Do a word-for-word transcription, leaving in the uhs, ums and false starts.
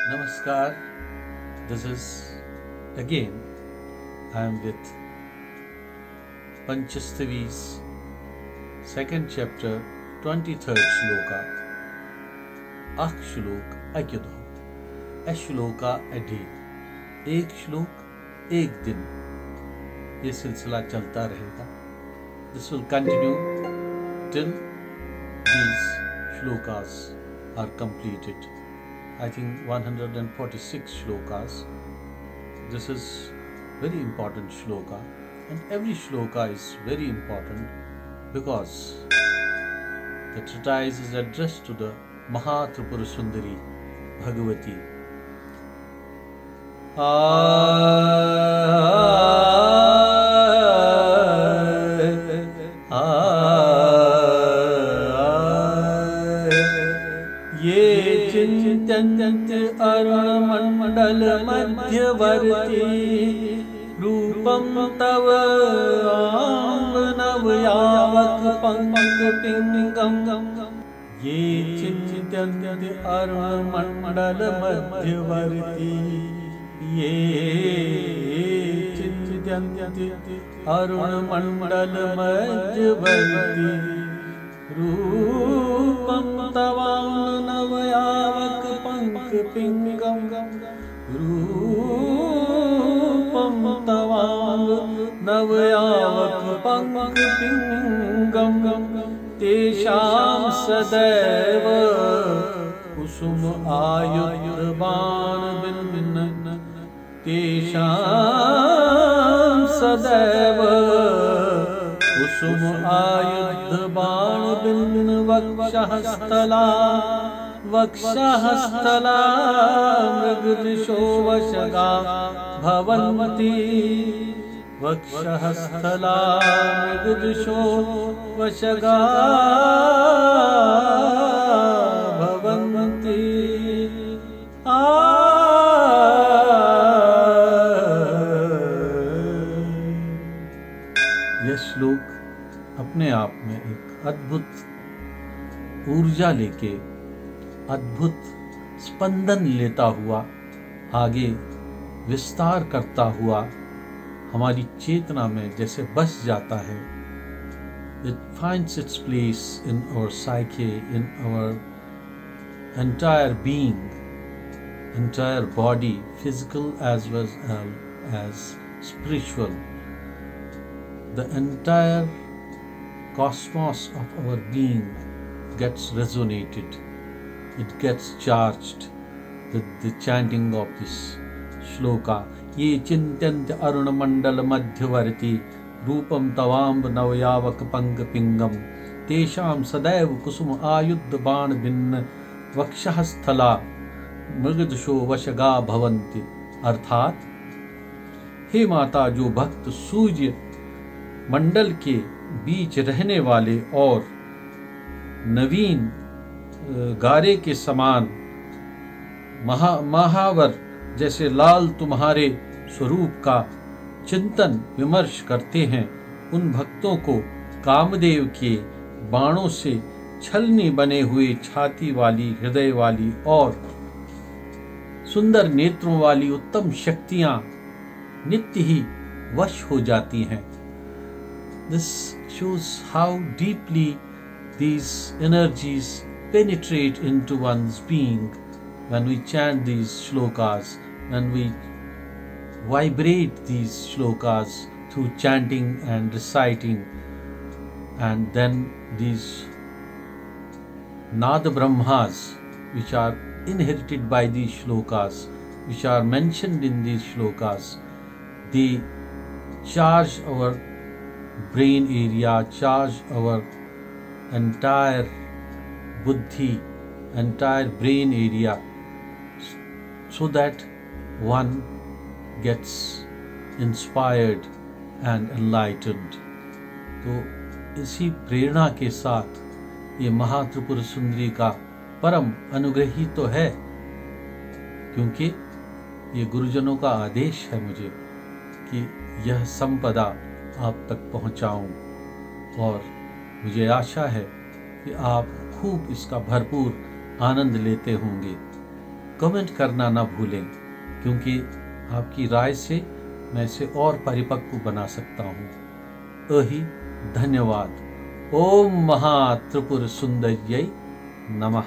Namaskar. This is again, I am with Panchastavi's second chapter, twenty-third shloka. اکھ شلوک اکہِ دۄہ. A shloka a day. ایک شلوک ایک دن. یہ سلسلہ چلتا رہے گا. This will continue till these shlokas are completed. I think one hundred forty-six shlokas. This is very important shloka, and every shloka is very important because the treatise is addressed to the Maha Tripura Sundari Bhagavati. ये चिंत्यन्ति अरुणमण्डलमध्यवर्ति रूपं तव अम्ब नवयावकपङ्कपिङ्गम्. ये चिंत्यन्ति अरुणमण्डलमध्यवर्ति, ये चिंत्यन्ति अरुणमण्डलमध्यवर्ति रूपं तवाम्ब नवयावकपङ्कपिङ्गम्. रूपं तवाम्ब नवयावकपङ्कपिङ्गम्. तेषां सदैव कुसुम आयुध बाण बिन, तेषां सदैव कुसुम आयुध बाण बिन वक्षः स्थला, वक्षः स्थला मृगदृशो वशगा भवन्ति. वक्षः स्थला मृगदृशो वशगा भवन्ति. आ यह श्लोक अपने आप में एक अद्भुत ऊर्जा लेके, अद्भुत स्पंदन लेता हुआ आगे विस्तार करता हुआ हमारी चेतना में जैसे बस जाता है. It finds its place in our psyche, in our entire being, entire body, physical as well as spiritual. The entire cosmos of our being gets resonated, it gets charged with the chanting of this shloka. ये चिंत्यन्ति अरुणमण्डलमध्यवर्ति रूपं तवाम्ब नवयावकपङ्कपिङ्गम्. तेषां सदैव कुसुम आयुध बाण भिन्न वक्षः स्थला मृगदृशो वशगा भवन्ति. अर्थात, हे माता, जो भक्त सूर्य मंडल के बीच रहने वाले और नवीन, अ, गारे के समान महा-, महावर जैसे लाल तुम्हारे स्वरूप का चिंतन विमर्श करते हैं, उन भक्तों को कामदेव के बाणों से छलनी बने हुए छाती वाली, हृदय वाली और सुंदर नेत्रों वाली उत्तम शक्तियां नित्य ही वश हो जाती हैं. This shows how deeply these energies penetrate into one's being when we chant these shlokas, when we vibrate these shlokas through chanting and reciting, and then these Nada Brahmas, which are inherited by these shlokas, which are mentioned in these shlokas, they charge our brain area, charge our entire buddhi, entire brain area, so that one gets inspired and enlightened. तो इसी प्रेरणा के साथ ये महात्रिपुर सुंदरी का परम अनुग्रही तो है, क्योंकि ये गुरुजनों का आदेश है मुझे कि यह संपदा आप तक पहुंचाऊं, और मुझे आशा है कि आप खूब इसका भरपूर आनंद लेते होंगे. कमेंट करना ना भूलें, क्योंकि आपकी राय से मैं इसे और परिपक्व बना सकता हूँ। अहि धन्यवाद। ओम महा त्रिपुर सुंदर्यै नमः।